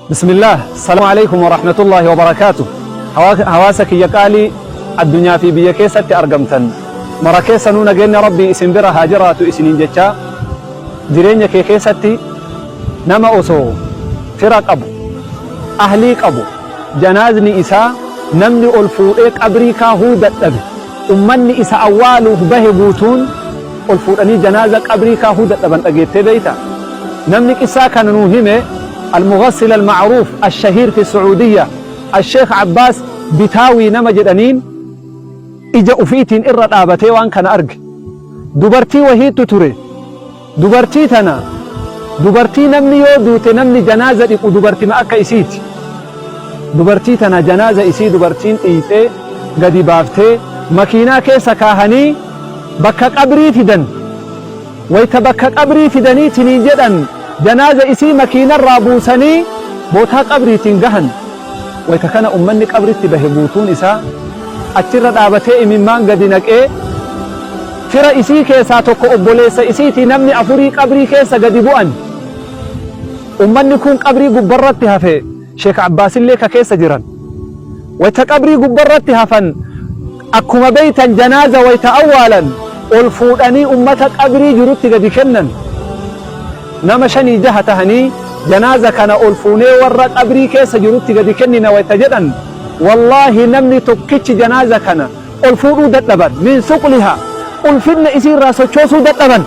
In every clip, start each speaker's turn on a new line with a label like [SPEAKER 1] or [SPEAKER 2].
[SPEAKER 1] Bismillaah, Salaamu Aleykum Warahmatullaahi Wabarakaatuh. Hawaasa kiyya qaalii addunyaa fi biyya keessatti argamtan mara keessanuu nageenni Rabbii isin bira haa jiraatu isiniin jechaa, jireenya kee keessatti nama osoo fira qabu, ahlii qabu, janaazni isaa namni ol fuudhee qabrii kaahuu dadhabe, ummanni isa awwaaluuf bahe guutuun ol fuudhanii janaaza qabrii kaahuu dadhaban dhageettee beeytaa? Namni qissaa kana nuu hime Al-Mughassil Al-Ma'ruuf Ash-Shahiir fi Su'uudiyya Ash-Sheekh Abbaas Bitaawii nama jedhaniin ija ufiitiin irra dhaabatee waan kana arge. Dubartii wahiittu ture. Dubartii tana dubartii namni yoo duute namni janaaza dhiqu dubartima akka isiiti. Dubartii tana janaaza isii dubartiin dhiiyxee gadi baaftee makiinaa keessa kaahanii bakka qabrii fidan. Wayta bakka qabrii fidanii tiniin jedhan janaaza isii makiinarraa buusanii bootaa qabriitiin gahan. Wayta kana ummanni qabritti bahe guutuun isaa achirra dhaabatee imimmaan gadi naqee fira isii keessaa tokko obboleessa isiitii namni afurii qabrii keessa gadi bu'an. Ummanni kun qabrii gubbarratti hafe Sheek Abbaasillee ka keessa jiran. Wayta qabrii gubbarratti hafan akkuma beeytan janaaza wayta awwaalan ol fuudhanii ummata qabrii jirutti gadi kennan. Nama shanii jaha tahanii janaaza kana ol fuunee warra qabrii keessa jirutti gadi kennina wayta jedhan wallaahi namni tokkichi janaaza kana ol fuudhuu dadhaban min suqliha ulfinna isii irraa sochoosuu dadhaban.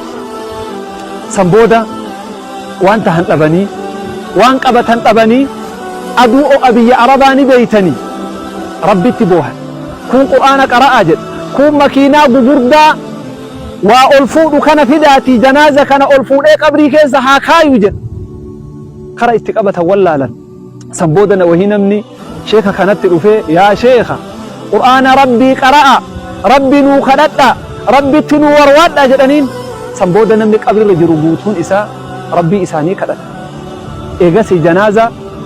[SPEAKER 1] San booda waan tahan dhabanii, waan qabatan dhabanii, aduu o'a biyya Arabaa ni beeytanii, Rabbitti boohan. Kuun Qur'aana qara'aa jedhe. Kuun makiinaa gugurdaa waa ol fuudhu kana fidaatii janaaza kana ol fuudhee qabrii keessa haa kaayu jedhe. Kara itti qabatan wallaalan. San booda na wahii namni sheeka kanatti dhufee yaa sheeka Qur'aana Rabbii qara'a, Rabbi nuu kadhadha, Rabbitti nuu warwaadha jedhaniin. San booda namni qabrirra jiru guutuun isaa Rabbii isaanii kadhata. Eegasii janaaza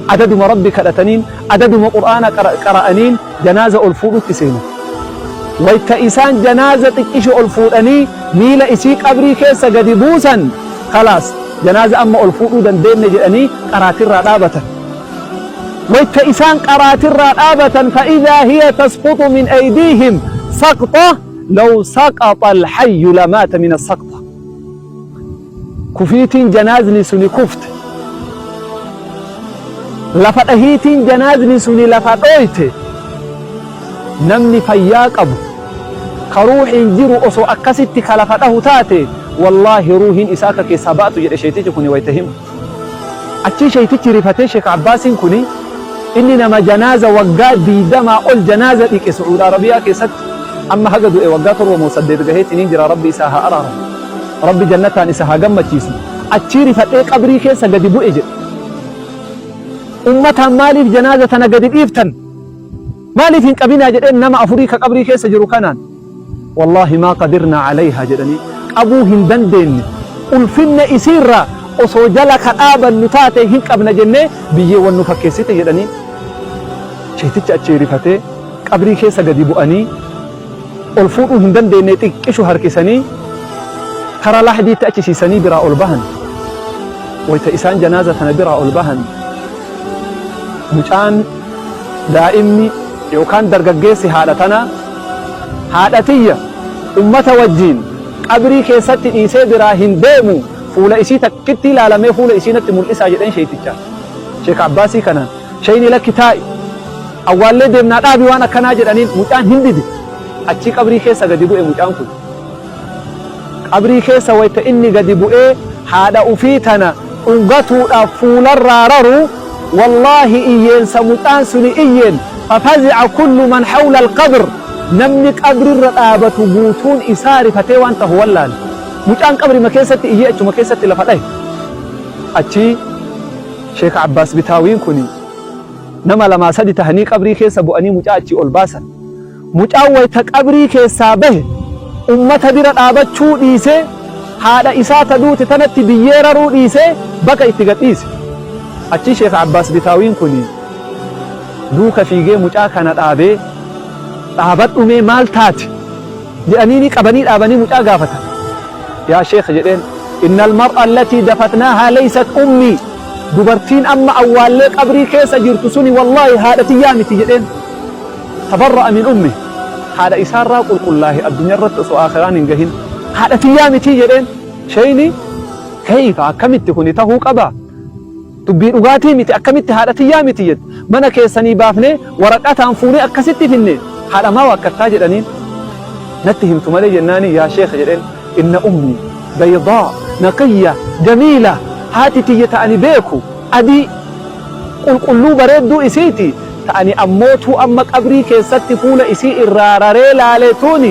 [SPEAKER 1] adaduma Rabbi kadhataniin, adaduma Qur'aana qara'aniin janaaza ol fuudhutti seenan. Wayta isaan janaaza xiqqisho ol fuudhanii miila isii qabrii keessa gadi buusan, khalaas janaaza amma ol fuudhuu dandeenne jedhanii qaraatirraa dhaabatan. Wayta isaan qaraatirraa dhaabatan fa'idhaa hiya tasquxu min aydiihim saqxa law saqaxa alhayyu lamaata min assaqxa. Kufiitiin janaazni suni kufte. Lafa dhahiitiin janaazni suni lafa dhooyte. Namni fayyaa qabu ka ruuhiin jiru osoo akkasitti ka lafa dhahu taate wallaahi ruuhiin isaa akka keessaa ba'atu jedhe sheeytichi kuni wayta himu. Achii sheeytichi rifatee Sheek Abbaasiin kuni inni nama janaaza waggaa 20 ol janaaza dhiqe Su'uud Arabiyaa keessatti amma haga du'e waggaa 7 moo 8 gaheetiniin jira Rabbi isaa haa araaramu. Rabbi jannataan isa haa gammachiisu. Achii rifadhee qabrii keessa gadi bu'e jedhe. Ummataan maaliif janaaza tana gadi dhiiftan? Maaliif hin qabinaa jedheen nama afurii ka qabrii keessa jiru kanaan. Wallaahi maa qadirnaa calayhaa jedhanii qabuu hin dandeenne. Ulfinna isiirraa osoo jala ka dhaabannu taate hin qabna jennee biyyee wan nu fakkeessite jedhanii. Sheeytichi achii rifatee qabrii keessa gadi bu'anii ol fuudhuu hin dandeenne xiqqishu harkisanii kara lahdiitti achi siisanii biraa ol bahan. Wayta isaan janaaza tana biraa ol bahan mucaan daa'imni yookaan dargaggeessi haadha tanaa haadha tiyya ummata wajjiin qabrii keessatti dhiisee biraa hin deemu fuula isii takkitti ilaalamee fuula isii natti mul'isaa jedheen sheeytichaan. Sheek Abbaasii kanaan sheeyni lakki taa'i awwaallee deemnaa dhaabi waan akkanaa jedhaniin mucaan hin dide. Achii qabrii keessa gadi bu'e mucaan kun. Qabrii keessa wayta inni gadi bu'ee haadha ufii tana dhungatuudhaaf fuularraa raru, wallaahi iyyeensa mucaan suni iyyeen, fafazi'a kullu man hawla al-qabr, namni qabrirra dhaabatu guutuun isaa rifatee waan tahu wallaale. Mucaan qabrima keessatti iyyee achuma keessatti lafa dhahe. Achii Sheek Abbaas Bitaawiin kuni nama lamaa sadi tahanii qabrii keessa bu'anii mucaa achii ol baasan. Mucaan wayta qabrii keessaa bahe ummata bira dhaabachuu dhiisee haadha isaa ta duute tanatti biyyee raruu dhiisee baqa itti gad dhiise. Achii Sheekh Abbaas Bitaawiin kuni duuka fiigee mucaa kana dhaabee dhaabadhu mee maal taate jedhaniinii qabanii dhaabanii mucaa gaafatan. Yaa Sheekh jedheen innal mar'a allatii dafatnaahaa laysat ummii. Dubartiin amma awwaallee qabrii keessa jirtu suni wallaahi haadha tiyyaa miti jedheen. Tabarra'a min ummih. Haadha isaarraa qulqullaahe addunyaarratti osoo aakhiraan hin gahin. Haadha tiyyaa miti jedheen. Sheyni kayfa akkamitti kuni tahuu qaba? Dubbii dhugaatii miti akkamitti haadha tiyyaa miti jette. Mana keessanii baafnee waraqataan fuunee akkasitti finne haadha maa waakkattaa jedhaniin. Natti himtu malee jennaani yaa sheekh jedheen inna ummii baydaa naqiyya jamiila haati tiyya ta ani beeku adii qulqulluu bareedduu isiiti ta ani ammootuu amma qabrii keessatti fuula isii irraa raree laale tuni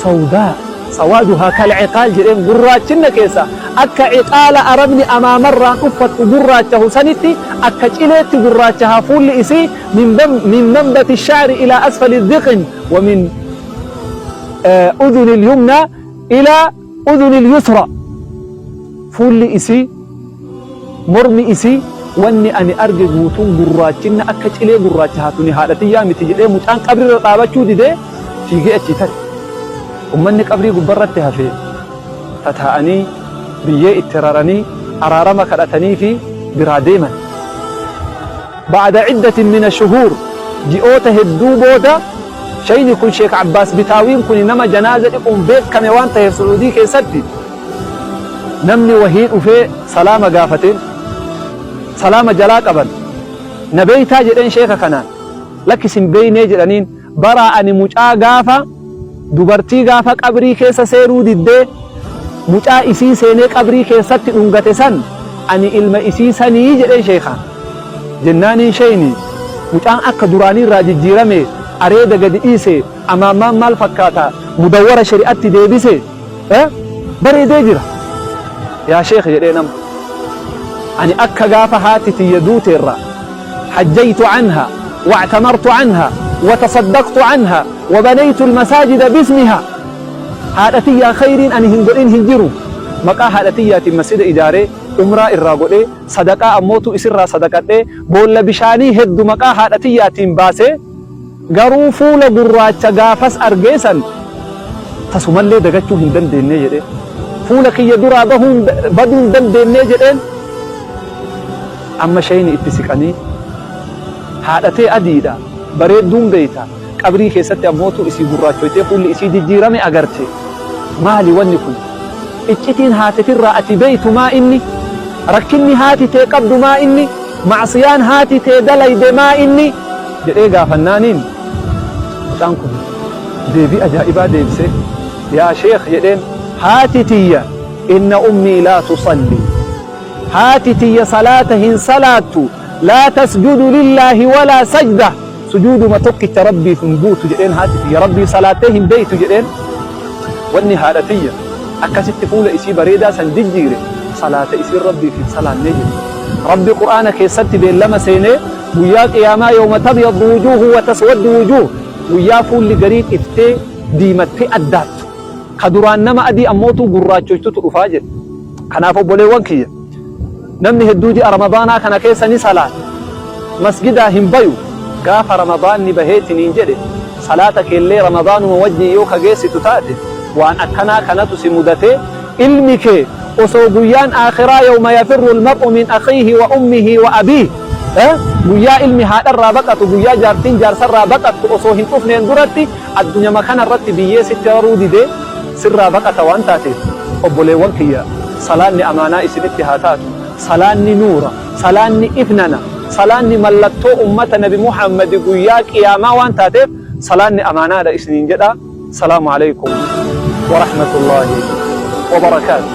[SPEAKER 1] sawdaa Sawaaduhaa kal ciqaal jedheen gurraachinna keessa akka ciqaala arabni amaamarraan uffattu gurraachahu sanitti akka cileetti gurraachaha fuulli isii min manbati sha'ri ilaa asfali dhiqn wa min udhuni lyumna ilaa udhuni lyusra fuulli isii mormi isii wanni ani arge guutuun gurraachinna akka cilee gurraachaha tuni haadha tiyyaa miti jedhee mucaan qabrirra dhaabachuu didee fiigee achii tare. Ummanni qabrii gubbarratti hafe tataa'anii biyyee itti raranii araarama kadhataniifii biraa deeman. Ba'da iddatin mina shuhuur ji'oota hedduu booda sheyni kun Sheek Abbaas Bitaawiin kuni nama janaaza dhiquun beekkame waan taheef Su'uudii keessatti namni wahii dhufee salaama gaafateen salaama jalaa qaban. Na beeytaa jedheen sheeka kanaan. Lakki sin beeynee jedhaniin. Baraa ani mucaa gaafa dubartii gaafa qabrii keessa seenuu diddee mucaa isii seenee qabrii keessatti dhungate san ani ilma isii sanii jedheen sheekaan. Jennaaniin sheeyni mucaan akka duraanii irraa jijjiirame areeda gadi dhiise amaammaan maal fakkaata mudawwara sheri'atti deebise bareedee jira. Yaa sheekh jedheen amma ani akka gaafa haati tiyya duute irraa حجيت عنها واعتمرت عنها وتصدقت عنها وبنيت المساجد باسمها haadha tiyyaa khayriin ani hin godhin hin jiru maqaa haadha tiyyaatiin masjida ijaaree umraa irraa godhee sadaqaa ammootu isirraa sadaqadhee boolla bishaanii heddu maqaa haadha tiyyaatiin baasee garuu fuula gurraacha gaafas argee san tasumallee dagachuu hin dandeennee jedhee fuula kiyya duraa bahuun baduu hin dandeennee jedheen Amma sheyni itti siqanii haadha tee adiidha bareedduun beeyta qabrii keessatti ammootu isii gurraachoytee fuulli isii jijjiirame agarte maali wanni kun iccitiin haatetirraa ati beeytu maa inni rakkinni haati tee qabdu maa inni ma'siyaan haati tee dalayde maa inni jedhee gaafannaaniin mucaan kun deebii ajaa'ibaa deebisee yaa sheekh jedheen haati tiyya inna ummii laa tusalli Haati tiyya salaata hin salaattu, laa tasjudu lillaahi walaa sajdah, sujuuduma tokkicha Rabbiif hin buutu jedheen haati tiyya Rabbiif salaattee hin beeytu jedheen. Wanni haadha tiyya akkasitti fuula isii bareedaa san jijjiire salaata isiin Rabbiif hin salaannee jedhe. Rabbi Qur'aana keessatti beellama seenee guyyaa qiyaamaa yawma tabyaddu wujuuhu wa taswaddu wujuuh guyyaa fuulli gariin iftee diimattee addaattu ka duraan nama adii ammootuu gurraachoytutu dhufaa jedhe. Kanaaf obboleewwan kiyya namni hedduu ji'a Ramadaanaa kana keessa ni salaata. Masgidaa hin bayu. Gaafa Ramadaanni baheetiniin jedhe salaata keellee Ramadaanuma wajjin yoo ka geessitu taate waan akkanaa kanatu si mudatee ilmi kee osoo guyyaan aakhiraa yawma yafirru almar'u min akhiihi wa ummihi wa abiih guyyaa ilmi haadharraa baqatu guyyaa jaartiin jaarsarraa baqattu osoo hin dhufneen duratti addunyama kanarratti biyyee sitti raruu didee sirraa baqata waan taateef obboleewwan kiyya salaanni amaanaa isinitti haa taatu salaanni nuura salaanni ifnana salaanni mallattoo ummata nabi Muhammadi guyyaa qiyaamaa waan taateef salaanni amaanaadha isiniin jedha salaamu aleykum warahmatullaahi wabarakaatu.